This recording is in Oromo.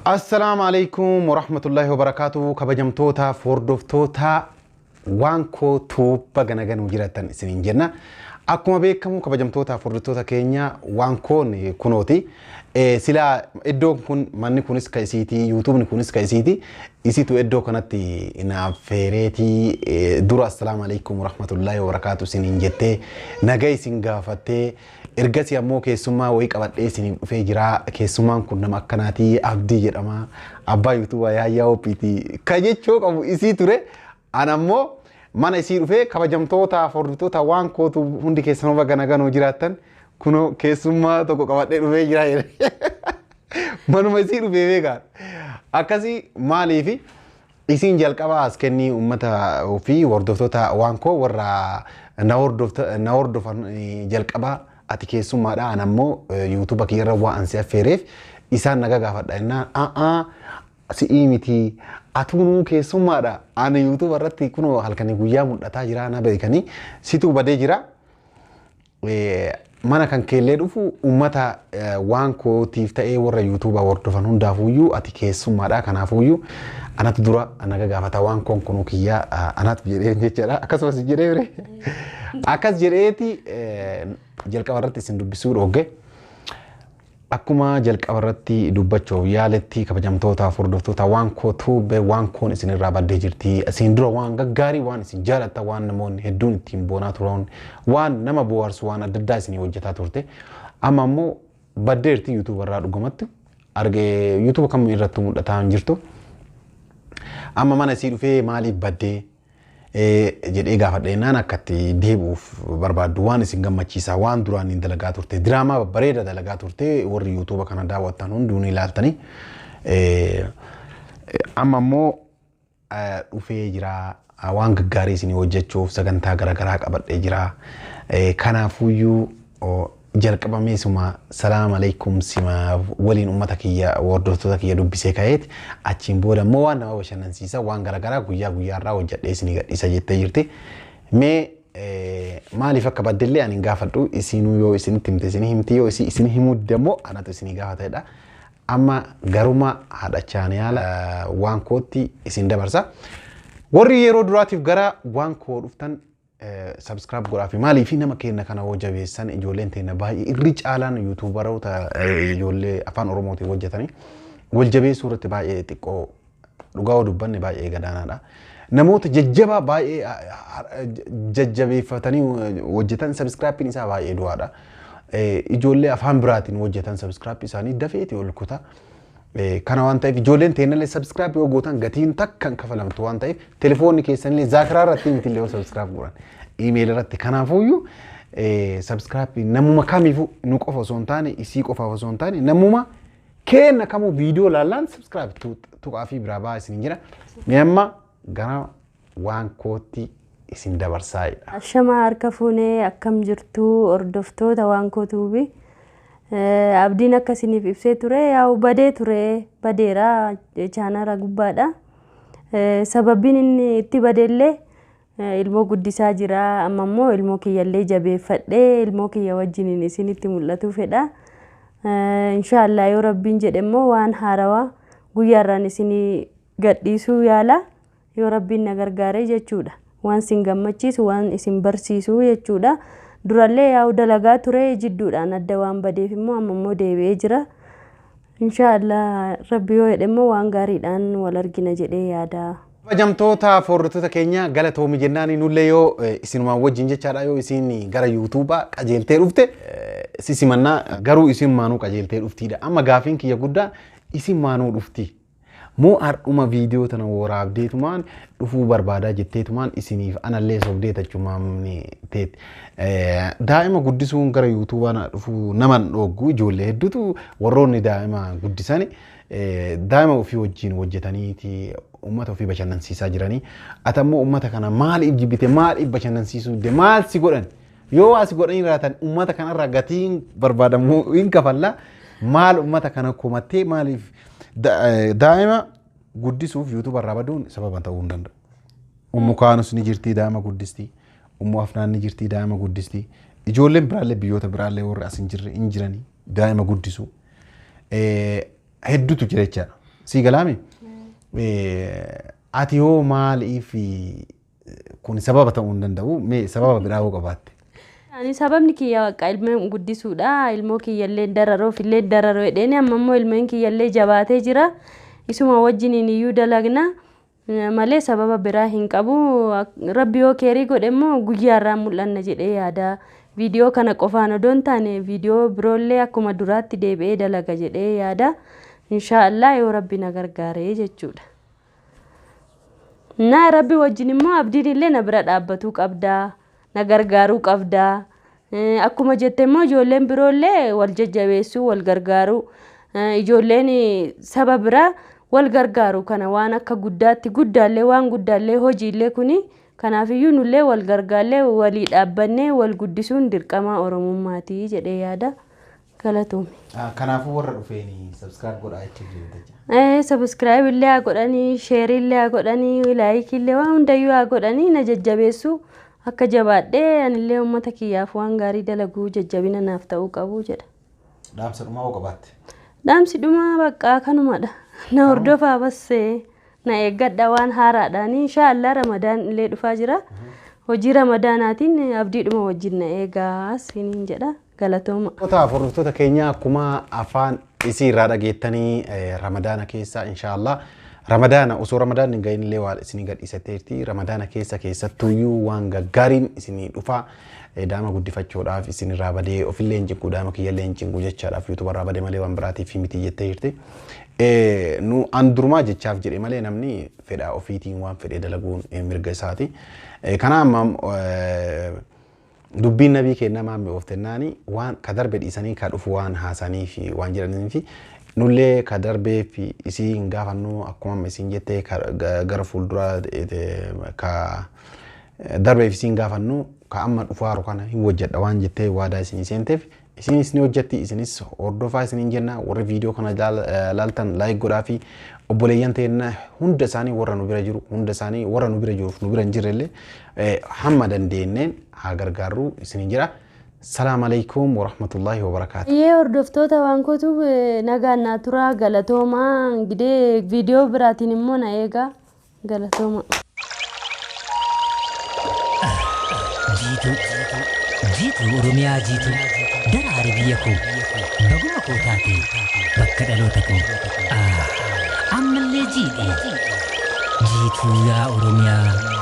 Assalaamu alaikum warahmatullahi wabarakaatu. Kabajamtoota hordoftoota waan koo tuubba ganaganuu jiraattan isiniin jenna. Akkuma beekamu, kabajamtoota hordoftoota keenya, waan koon kunooti. Silaa iddoon kun, manni kunis ka isiiti, yuutuubni kunis ka isiiti. Isitu iddoo kanatti naaf feereetii dura assalaamu alaikum warahmatullahi wabarakaatu isiniin jettee, naga isin gaafattee, ergasii ammoo keessummaa wayii qabadhee isiniif dhufee jira. Keessummaan kun nama akkanaatii, Abdii jedhama. Abbaa yuutuubaa Yaayyaa Oppiiti. Ka jechuu qabu isii ture. Ana ammoo mana isii dhufee, kabajamtoota hordoftoota waan kootu hundi keessanuu baga naganuu jiraattan, kunoo keessummaa tokko qabadhee dhufee jira jedhe. Manuma isii dhufee beekaa. Akkasii maaliifi isiin jalqaba as kennii uummata ofii hordoftoota waan koo warra na hordofan jalqaba ati keessummaadha, ana ammoo yuutuuba kiyyarra waan ansi affeereef isaan naga gaafadha jennaan, a'aa, si'ii miti, atuunuu keessummaadha, ani yuutuuba irratti kunoo halkanii guyyaa mul'ataa jira, na beekanii, situu badee jira. Mana kan keellee dhufu uummata waan kootiif ta'ee warra yuutuuba hordofan hundaafuyyuu ati keessummaadha, kanaafuyyuu anatu dura naga gaafata, waan koon kunuu kiyyaa anatu jedhee jechaadha. Akkasumas jedhee bire akkas jedheeti jalqaba irratti isin dubbisuu dhoogge. Akkuma jalqaba irratti dubbachuuf yaaletti, kabajamtootaaf hordoftoota waan koo tuube, waan koon isin irraa baddee jirti. Isin dura waan gaggaarii, waan isin jaalatta, waan namoonni hedduun ittiin boonaa turan, waan nama bohaarsu, waan adda addaa isin hojjetaa turte. Amma ammoo baddeerti yuutuuba irraa dhugumatti. Argee yuutuuba kam irratti mul'ataa hin jirtu. Amma mana isii dhufee maaliif baddee jedhee gaafadhe jennaan, akka itti deebi'uuf barbaaddu, waan isin gammachiisaa, waan duraan hin dalagaa turte, diraamaa babbareeda dalagaa turte, warri yuutuuba kana daawwattan hunduu ni ilaaltanii. Amma immoo dhufee jira, waan gaggaarii isin hojjechuuf sagantaa garaagaraa qabadhee jira. Kanaafuyyuu jalqabamee suma salaam alaikum sima waliin uummata kiyya hordoftoota kiyya dubbisee ka'eeti, achiin booda immoo waan nama bashannansiisa, waan garaagaraa guyyaa guyyaarraa hojjedhee isinii gadhiisa jettee jirti. Mee maaliif akka baddellee ani hin gaafadhu, isinuu yoo isinitti himte isinii himti, yoo isin himuu didde immoo anatu isinii gaafatedha. Amma garuma haadha chaanaala waan kootti isin dabarsa. Warri yeroo duraatiif gara waan koo dhuftan subscribe godhaa fi maaliif nama keenya kana hoo jabeessan, ijoolleen teenya baay'ee irri caalaan yuutuubaroota ijoollee afaan Oromootiin hojjetanii wal jabeessuu irratti baay'ee xiqqoo, dhugaa yoo dubbanne, baay'ee gadaanaadha. Namoota jajjabaa baay'ee jajjabeeffatanii hojjetan subscribe isaa baay'ee du'aadha. Ijoollee afaan biraatiin hojjetan subscribe isaanii dafeeti ol kuta. Kana waan ta'eef ijoolleen teenallee subscribe yoo gootan gatiin takka hin kafalamtu waan ta'eef, telefoonni keessanillee zaakiraa irratti miti illee yoo subscribe godhan iimeeli irratti. Kanaafuyyuu subscribe namuma kamiifuu, nu qofa osoo hin taane, isii qofaaf osoo hin taane, namuma kenna kamuu viidiyoo laallaan subscribe tuqaa fi biraa ba'aa isin jira. Mee amma gara waan kootti isin dabarsaa'edha. Ashamaa, harka fuunee, akkam jirtu hordoftoota waan koo tuubi? Abdiin akka isiniif ibsee ture, yaa'u badee ture, badeera chaanala gubbaadha. Sababiin inni itti badeellee ilmoo guddisaa jira. Amma immoo ilmoo kiyyallee jabeeffadhee ilmoo kiyya wajjiniin isinitti mul'atu fedha. Inshaallah yoo rabbiin jedhe immoo waan haarawaa guyyaarraan isinii gadhiisuu yaala, yoo rabbiin na gargaare jechuudha. Waan isin gammachiisu, waan isin barsiisu jechuudha. Durallee yaa'u dalagaa ture, jidduudhaan adda waan badeef immoo amma immoo deebi'ee jira. Inshaallah rabbi yoo jedhe immoo waan gaariidhaan wal argina jedhee yaada. Kabajamtoota hordoftoota keenya, galatoomi jennaan, nullee yoo isinumaan wajjin jechaadha, yoo isin gara yuutuubaa qajeeltee dhufte sisimannaa, garuu isin maanuu qajeeltee dhuftiidha. Amma gaafiin kiyya guddaan, isin maanuu dhufti? Moo har'uma viidiyoo tana waraabdeetumaan dhufuu barbaadaa jetteetumaan isiniif anallee sobdee tachumaan teet. Daa'ima guddisuun gara yuutuubaa dhufuu naman dhooggu, ijoollee hedduutu warroonni daa'ima guddisani daa'ima ofii wajjin hojjetaniiti uummata ofii bashannansiisaa jiranii. Ati ammoo uummata kana maaliif jibbite? Maaliif bashannansiisuu didde? Maal si godhan? Yoo waa si godhanii jiraatan uummata kanarraa gatiin barbaadamu hin kafalla. Maal uummata kana komattee, maaliif daa'ima guddisuuf yuutuuba irraa baduun sababa ta'uu hin danda'u? Ummu Kaanus ni jirti, daa'ima guddisti. Ummu Afnaan ni jirti, daa'ima guddisti. Ijoolleen biraallee, biyyoota biraallee warri as hin jirre hin jiranii, daa'ima guddisu. Hedduutu jira jechaadha. Sii galaami? Ati hoo maaliif kun sababa ta'uu hin danda'u? Mee sababa biraa hoo qabaatte? Ani sababni kiyya bakka ilmeen guddisuudha. Ilmoo kiyyallee dararoof illee dararoo jedheen amma immoo ilmeen kiyyallee jabaatee jira. Isuma wajjiniin iyyuu dalagna malee sababa biraa hin qabu. Rabbi yoo keerii godhe immoo guyyaarraa mul'anna jedhee yaada. Viidiyoo kana qofaan odoo hin taane viidiyoo biroollee akkuma duraatti deebi'ee dalaga jedhee yaada. Inshaallah yoo Rabbi na gargaaree jechuudha. Na Rabbi wajjin immoo abdiin illee na bira dhaabbatuu qabdaa. Na gargaaruu qabdaa. Akkuma jette immoo ijoolleen biroollee wal jajjabeessuu, wal gargaaruu. Ijoolleen saba biraa wal gargaaru kana waan akka guddaatti guddaallee waan guddaallee hojiillee kuni kanaafiyyuu nullee wal gargaarlee walii dhaabbannee wal guddisuun dirqama Oromummaati jedhee yaada. Galatoomi. Kanaafuu warra dhufeeni subscribe godhaa jechuuf deemte. Subscribe illee haa godhanii, share illee haa godhanii, like illee waan hundayyuu haa godhanii na jajjabeessuu akka jabaadhee anillee uummata kiyyaaf waan gaarii dalaguu jajjabina naaf ta'uu qabu jedha. Dhaamsa dhumaa hoo qabaatte? Dhaamsi dhumaa bakka kanumadha. Na hordofaa bassee na eeggadha waan haaraadhaan inshaallah Ramadaan illee dhufaa jira. Hojii Ramadaanaatiin abdiidhuma wajjin na eegaa isiniin jedha. Galatooma. Hordoftoota keenya akkuma afaan isii irraa dhageettanii Ramadaana keessa inshaallah Ramadaana osoo Ramadaan hin gahin illee waan isinii gadhiisateerti. Ramadaana keessa keessattuyyuu waan gaggaariin isinii dhufa. Daa'ima guddifachuudhaaf isinirraa badee ofillee hin cinqu daa'ima kiyyallee hin cinqu jechaadhaaf yuutubarraa badee malee waan biraatiif miti jettee jirti. Nu an durumaa jechaaf jedhe malee namni fedha ofiitiin waan fedhe dalaguun mirga isaati. Kana amma dubbiin nabii kennaa maammi ooftennaani waan ka darbe dhiisanii ka dhufu waan haasanii fi waan jedhanii fi nullee ka darbee fi isii hin gaafannu akkuma amma isiin jettee gara fuulduraa ka darbeef isiin gaafannu ka amma dhufaaru kana hin hojjedha waan jettee waadaa isinii seenteef isinis ni hojjetti isinis hordofaa isiniin jenna. Warri viidiyoo kana laaltan like godhaa fi obboleeyyan ta'enna hunda isaanii warra nu bira jiru hunda isaanii warra nu bira jiruuf nu bira hin jirre illee hamma dandeenyeen haa gargaarru isiniin jira. Salaam alaikum warahmatullahi wabarakaatu. Iyyee hordoftoota waan kootuuf nagaan naa turaa galatoomaa. Gidee viidiyoo biraatiin immoo na eegaa galatooma. Jiituu jiituu Oromiyaa jiituu daraare biyya koo baguma koo taate bakka dhaloota koo ammallee jiidhe jiituu yaa Oromiyaa.